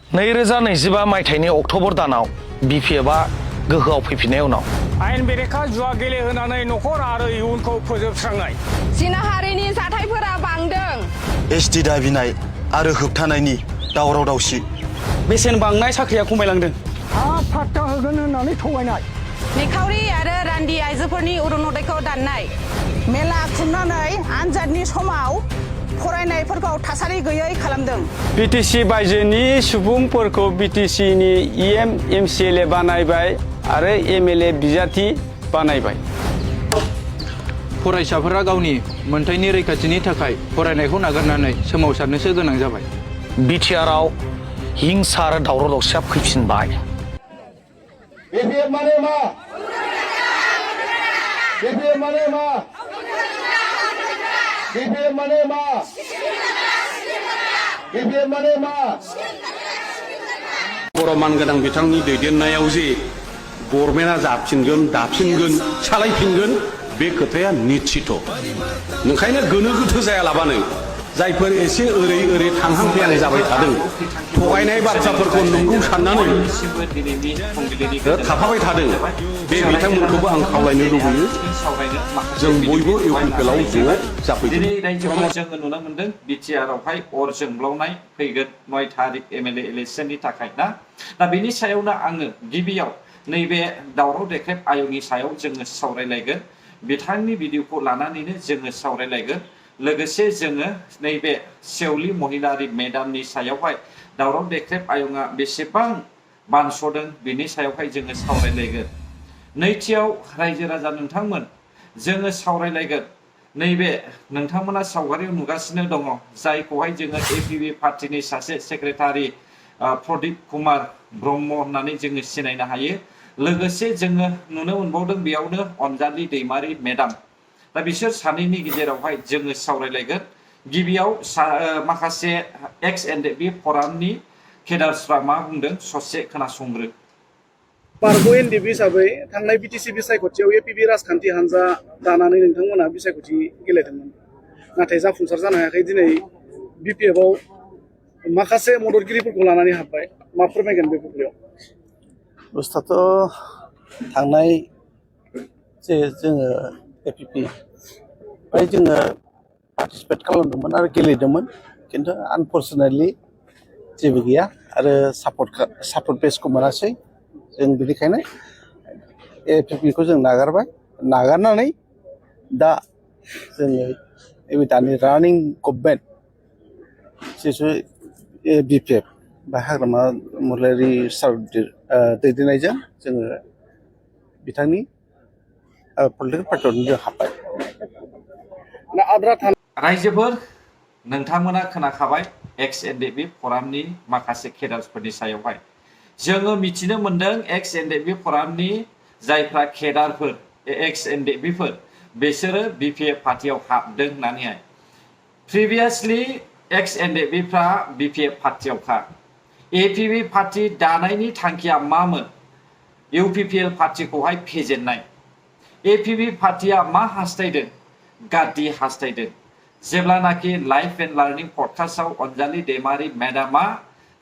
2025 मायथाइनि अक्ट'बर दानाव BPFआ गोहोआव फैफिननाय उनाव आयेन बेरेखा जुवा गेलेहोनानै नखर आरो इयुनखौ फोजोबस्रांनाय जिनाहारिनि जाथायफोरा बांदों। एसटि दाबिनाय आरो होबथानायनि दावराव दावसि बेसेन बांनाय साख्रिया खमायलांदों। हा फाट्टा होगोन होननानै थगायनाय निखावरि आरो रान्दि आइजोफोरनि अरुनदयखौ दाननाय मेला खुंनानै आनजादनि समाव फरायनायफोरखौ थासारि गैयै खालामदों। BTC बायजोनि सुबुंफोरखौ BTCनि EM MCLA बानायबाय आरो MLA बिजाथि बानायबाय। फरायसाफोरा गावनि मोनथायनि रैखाथिनि थाखाय फरायनायखौ नागारनानै सोमावसारनोसो गोनां जाबाय। BTRआव हिंसा आरो दावराव दावसिया फैफिनबाय। BPF माने मा? BPF माने मा? BPF माने मा? BPF माने मा? बर' मानगोनां बिथांनि दैदेननायाव जे गभर्नमेन्टआ जाफिनगोन दाफिनगोन सालायफिनगोन बे खोथाया निश्चित। ओंखायनो गोनो गोथो जायालाबानो जायफोर एसे ओरै थांहां फैहां जाबाय थादों थगायनाय बाथ्राफोरखौ नंगौ साननानै थाफाबाय थादों बे बिथांमोनखौबो आं खावलायनो लुबैयो जों बयबो इउपिपिएलआव ज' जाफैदों। दिनै रायजोआव जोङो नुनो मोनदों बिटिआरआवहाय अर जोंब्लावनाय फैगोन 9 थारिख MLA इलेक्सननि थाखाय ना दा बेनि सायावनो आङो गिबियाव नैबे दावराव देख्रेब आयगनि सायाव जोङो सावरायलायगोन बिथांनि भिडिअखौ लानानैनो जोङो सावरायलायगोन लोगोसे जोङो नैबे सेवली महिलारि मेडामनि सायावहाय दावराव देख्रेब आयगआ बेसेबां बानस'दों बेनि सायावहाय जोङो सावरायलायगोन। नैथियाव रायजो राजा नोंथांमोन जोङो सावरायलायगोन नैबे नोंथांमोना सावगारियाव नुगासिनो दङ जायखौहाय जोङो APB पार्टीनि सासे सेक्रेटारि प्रदीप कुमार ब्रह्म होननानै जोङो सिनायनो हायो। लोगोसे जोङो नुनो मोनबावदों बेयावनो अनजालि दैमारि मेडाम दा बिसोर सानैनि गेजेरावहाय जोङो सावरायलायगोन। गिबियाव माखासे XNDP फरामनि केडार्सफ्रा मा बुंदों ससे खोनासंग्रो। बारग' NDP हिसाबै थांनाय BTC बिसायख'थियाव APB राजखान्थि हानजा दानानै नोंथांमोना बिसायख'थि गेलेदोंमोन नाथाय जाफुंसार जानो हायाखै। दिनै BPFआव माखासे मददगिरिफोरखौ लानानै हाबबाय मा फोरमायगोन बे बुब्लियाव? बुस्थुआथ' थांनाय जे जोङो APP बाय जोङो पार्टिसिपेट खालामदोंमोन आरो गेलेदोंमोन खिन्थु आनफर्चुनेटलि जेबो गैया आरो सापर्ट बेसखौ मोनासै जों बेनिखायनो APPखौ जों नागारनानै दा जोङो नैबे दानि रानिं गभर्नमेन्ट जिथु BPF बा हाग्रामा महिलारि सार दैदेननायजों जोङो बिथांनि पलिटिकेल पार्टियाव जों हाबबाय। रायजोफोर नोंथांमोना खोनाखाबाय XNDP फरामनि माखासे केडार्सफोरनि सायावहाय जोङो मिथिनो मोनदों XNDP फरामनि जायफ्रा केडारफोर XNDPफोर बिसोरो BPF पार्टियाव हाबदों होननानैहाय प्रिभियासलि XNDPफ्रा BPF पार्टियावखा APB पार्टी दानायनि थांखिया मामोन UPPL पार्टिखौहाय फेजेननाय APB पार्टिया मा हास्थायदों गाद्दि हास्थायदों जेब्लानाखि लाइफ एन्ड लार्निं पडकास्टआव अनजालि दैमारि मेडामा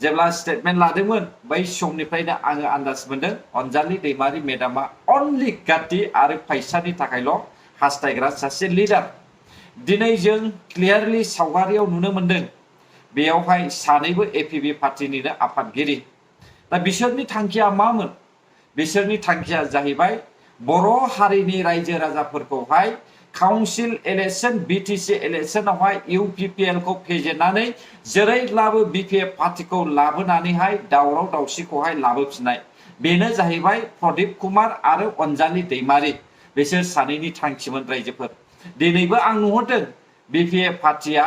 जेब्ला स्टेटमेन्ट लादोंमोन बै समनिफ्रायनो आङो आन्दाज मोनदों अनजालि दैमारि मेडामा अनलि गाद्दि आरो फैसानि थाखायल' हास्थायग्रा सासे लिडार। दिनै जों क्लियारलि सावगारियाव नुनो मोनदों बेयावहाय सानैबो APB पार्टिनिनो आफादगिरि दा बिसोरनि थांखिया मामोन बिसोरनि थांखिया जाहैबाय बर' हारिनि रायजो राजाफोरखौहाय काउन्सिल इलेक्शन BTC इलेक्शनावहाय UPPLखौ फेजेननानै जेरैब्लाबो BPF पार्टिखौ लाबोनानैहाय दावराव दावसिखौहाय लाबोफिननाय बेनो जाहैबाय प्रदीप कुमार आरो अनजालि दैमारि बिसोर सानैनि थांखिमोन रायजोफोर। दिनैबो आं नुहरदों BPF पार्टिया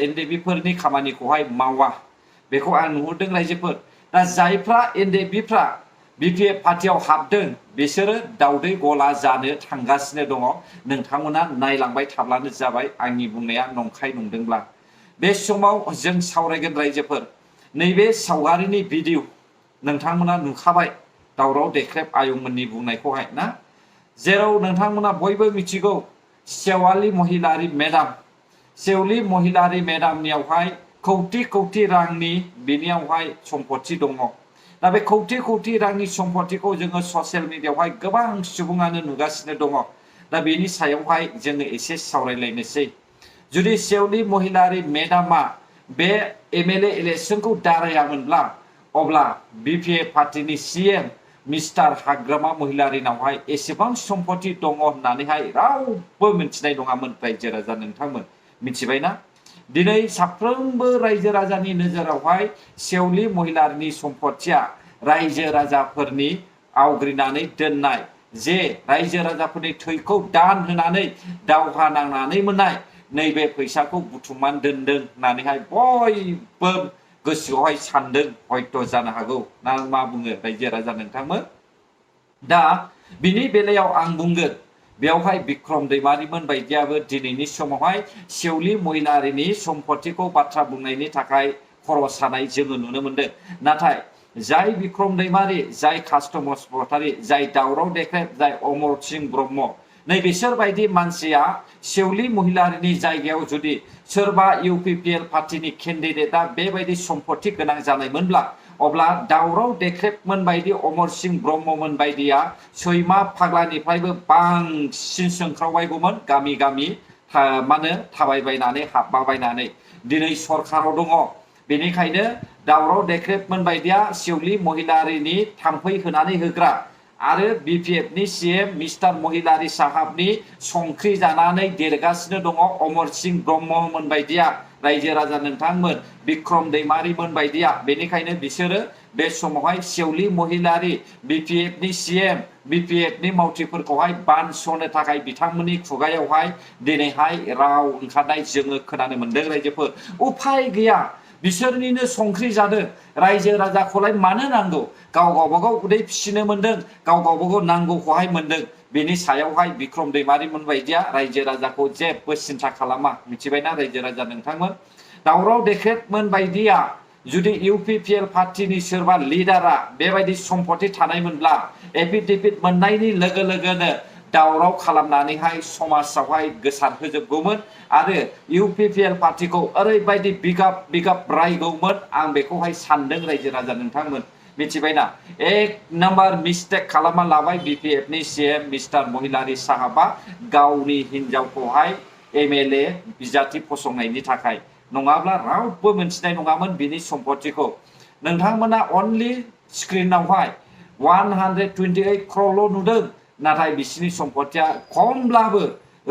NDPफोरनि खामानिखौहाय मावा बेखौ आं नुहरदों रायजोफोर। दा जायफ्रा NDPफ्रा BPF पार्टियाव हाबदों बिसोरो दावदै गला जानो थांगासिनो दङ नोंथांमोना नायलांबाय थाब्लानो जाबाय आंनि बुंनाया नंखाय नंदोंब्ला। बे समाव जों सावरायगोन रायजोफोर नैबे सावगारिनि भिडिअ नोंथांमोना नुखाबाय दावराव देख्रेब आयंमोननि बुंनायखौहाय ना जेराव नोंथांमोना बयबो मिथिगौ सेवाली महिलारि मेडाम सेवली महिलारि मेडामनियावहाय कौटि रांनि बिनियावहाय सम्पत्ति दङ दा बे कौटि रांनि सम्पत्तिखौ जोङो ससियेल मिडियायावहाय गोबां सुबुङानो नुगासिनो दङ दा बेनि सायावहाय जोङो एसे सावरायलायनोसै जुदि सेवली महिलारी मेडामा बे एमएलए इलेक्शनखौ दारायामोनब्ला अब्ला बिपिएफ पार्टीनि सीएम मिस्टार हाग्रामा महिलारीनावहाय एसेबां सम्पत्ति दङ होननानैहाय रावबो मिथिनाय नङामोन रायजो राजा नोंथांमोन मिथिबायना दिनै साफ्रोमबो रायजो राजानि नोजोरावहाय सेवली महिलारीनि सम्पत्तिया रायजो राजाफोरनि आवग्रिनानै दोननाय जे रायजो राजाफोरनि थैखौ दान होनानै दावहा नांनानै मोननाय नैबे फैसाखौ बुथुमनानै दोनदों होननानैहाय बयबो गोसोआवहाय सानदों हयथ' जानो हागौ ना मा बुङो रायजो राजा नोंथांमोन दा बिनि बेलायाव आं बुंगोन बेवहाय बिक्रम दैमारिमोन बायदियाबो दिनैनि समावहाय सेवली महिलारीनि सम्पत्तिखौ बाथ्रा बुंनायनि थाखाय खर' सानाय जोङो नुनो मोनदों नाथाय जाय बिक्रम दैमारी जाय कास्टम बसुमतारी जाय दावराव देख्रेब जाय अमर सिंह ब्रह्म नै बिसोर बायदि मानसिया सेवली महिलारीनि जायगायाव जुदि सोरबा इउपिपिएल पार्टीनि केन्डिडेटआ बेबायदि सम्पत्ति गोनां जानायमोनब्ला अब्ला दावराव देख्रेबमोन बायदि अमर सिंह ब्रह्ममोन बायदिया सैमा फाग्लानिफ्रायबो बांसिन सोंख्रावबायगौमोन गामि गामि माने थाबायबायनानै हाबबायनानै दिनै सरखाराव दङ बेनिखायनो दावराव देख्रेबमोन बायदिया सेवली महिलारीनि थाम्फै होनानै होग्रा आरो बिपिएफनि सीएम मिस्टार महिलारी साहाबनि संख्रि जानानै देरगासिनो दङ अमर सिंह ब्रह्ममोन बायदिया रायजो राजा नोंथांमोन बिक्रम दैमारिमोन बायदिया बेनिखायनो बिसोरो बे समावहाय सेवली महिलारी बिपिएफनि सीएम बिपिएफनि मावथिफोरखौहाय बानस'नो थाखाय बिथांमोननि खुगायावहाय दिनैहाय राव ओंखारनाय जोङो खोनानो मोनदों रायजोफोर उफाय गैया बिसोरनिनो संख्रि जादों रायजो राजाखौलाय मानो नांगौ गाव गावबागाव उदै फिसिनो मोनदों गाव गावबागाव नांगौखौहाय मोनदों बेनि सायावहाय बिक्रम दैमारिमोन बायदिया रायजो राजाखौ जेबो सिन्था खालामा मिथिबायना रायजो राजा नोंथांमोन दावराव देख्रेबमोन बायदिया जुदि इउपिपिएल पार्टीनि सोरबा लिडारा बेबायदि सम्पत्ति थानायमोनब्ला एफिडेभिट मोननायनि लोगो लोगोनो दावराव खालामनानैहाय समाजावहाय गोसारहोजोबगौमोन आरो इउपिपिएल पार्टीखौ ओरैबायदि बिगाब रायगौमोन आं बेखौहाय सानदों रायजो राजा नोंथांमोन मिथिबायना एक नाम्बार मिस्टेक खालामना लाबाय बिपिएफनि सीएम मिस्टार महिलारी साहाबा गावनि हिनजावखौहाय एमएलए बिजाथि फसंनायनि थाखाय नङाब्ला रावबो मिथिनाय नङामोन बिनि सम्पत्तिखौ नोंथांमोना अनलि स्क्रिनावहाय 128 क्र'रल' नुदों नाथाय बिसिनि सम्पत्तिया खमब्लाबो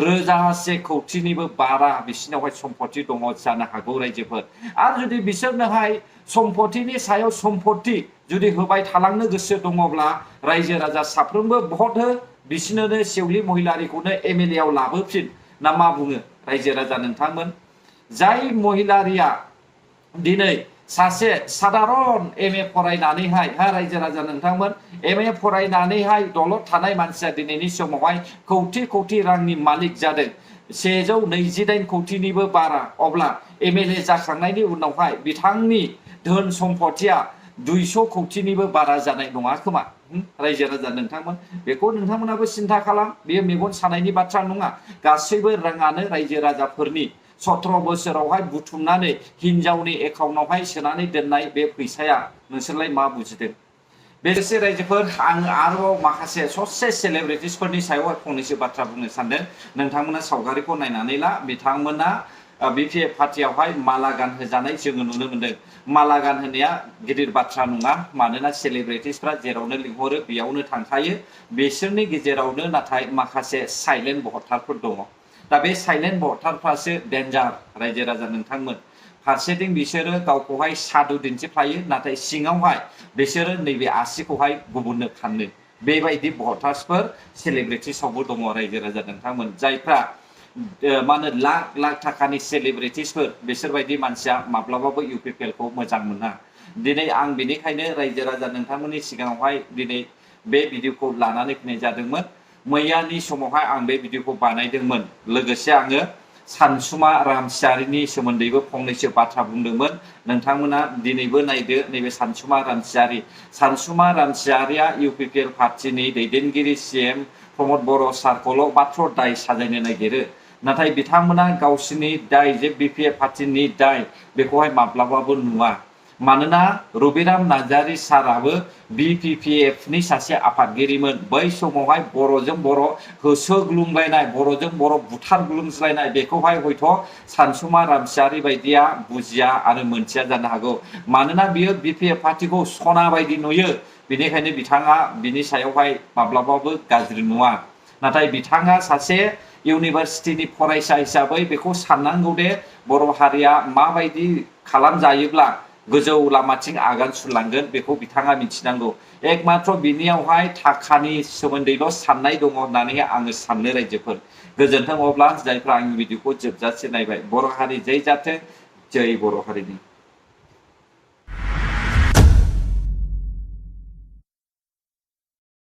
रोजासे कौटिनिबो बारा बिसिनावहाय सम्पत्ति दङ जानो हागौ रायजोफोर आरो जुदि बिसोरनोहाय सम्पत्तिनि सायाव सम्पत्ति जुदि होबाय थालांनो गोसो दङब्ला रायजो राजा साफ्रोमबो भट हो बिसिनोनो सेवली महिलारीखौनो एमएलए आव लाबोफिन ना मा बुङो रायजो राजा नोंथांमोन जाय महिलारिया दिनै सासे साधारन एमए फरायनानैहाय रायजो राजा नोंथांमोन एमए फरायनानैहाय दलद थानाय मानसिया दिनैनि समावहाय कौटि रांनि मालिक जादों 128 कौटिनिबो बारा अब्ला एमएलए जाखांनायनि उनावहाय बिथांनि धोन सम्पत्तिया 200 कौटिनिबो बारा जानाय नङा खोमा रायजो राजा नोंथांमोन बेखौ नोंथांमोनाबो सिन्था खालाम बेयो मेगन सानायनि बाथ्रा नङा गासैबो राङानो रायजो राजाफोरनि 17 बोसोरावहाय बुथुमनानै हिनजावनि एकाउन्टावहाय सोनानै दोननाय बे फैसाया नोंसोरलाय मा बुजिदों बेसे रायजोफोर आं आरोबाव माखासे ससे सेलिब्रिटिसफोरनि सायाव फंनैसो बाथ्रा बुंनो सानदों नोंथांमोना सावगारिखौ नायनानै ला बिथांमोना बिपिएफ पार्टीयावहाय माला गानहोजानाय जोङो नुनो मोनदों माला गानहोनाया गिदिर बाथ्रा नङा मानोना सेलिब्रिटिसफ्रा जेरावनो लिंहरो बेयावनो थांखायो बिसोरनि गेजेरावनो नाथाय माखासे साइलेन्ट भटारफोर दङ दा बे साइलेन्ट भटारफ्रासो डेन्जार रायजो राजा नोंथांमोन फारसेथिं बिसोरो गावखौहाय साधु दिन्थिफ्लायो नाथाय सिङावहाय बिसोरो नैबे आसिखौहाय गुबुननो फानो बेबायदि भटार्सफोर सेलिब्रिटिसआवबो दङ रायजो राजा नोंथांमोन जायफ्रा माने लाख थाखानि सेलिब्रिटिसफोर बिसोरबायदि मानसिया माब्लाबाबो इउपिपिएलखौ मोजां मोना दिनै आं बेनिखायनो रायजो राजा नोंथांमोननि सिगाङावहाय दिनै बे भिडिअखौ लानानै फैनाय जादोंमोन मैयानि समावहाय आं बे भिडिअखौ बानायदोंमोन लोगोसे आङो सानसुमा रामसियारिनि सोमोन्दैबो फंनैसो बाथ्रा बुंदोंमोन नोंथांमोना दिनैबो नायदो नैबे सानसुमा रामसियारिया इउपिपिएल पार्टीनि दैदेनगिरि सीएम प्रमद बर' सारखौल' माथ्र दाय साजायनो नागिरो नाथाय बिथांमोना गावसिनि दाय जे BPF पार्टीनि दाय बेखौहाय माब्लाबाबो नुवा मानोना रबिराम नार्जारी साराबो BPPFनि सासे आफादगिरिमोन बै समावहाय बर'जों बर' होसोग्लुंलायनाय बर'जों बर' बुथारग्लुंज्लायनाय बेखौहाय हयथ' सानसुमा रामसियारि बायदिया बुजिया आरो मोनथिया जानो हागौ मानोना बियो BPF पार्टीखौ सना बायदि नुयो बेनिखायनो बिथाङा बिनि सायावहाय माब्लाबाबो गाज्रि नुवा नाथाय बिथाङा सासे इउनिभारसिटिनि फरायसा हिसाबै बेखौ साननांगौ दे बर' हारिया माबायदि खालामजायोब्ला गोजौ लामाथिं आगान सुरलांगोन बेखौ बिथाङा मिथिनांगौ एकमात्र बिनियावहाय थाखानि सोमोन्दैल' साननाय दङ होननानै आङो साननो रायजोफोर गोजोन्थों अब्ला जायफ्रा आंनि भिडिअखौ जोबजासे नायबाय बर' हारि जै जाथों जै बर' हारिनि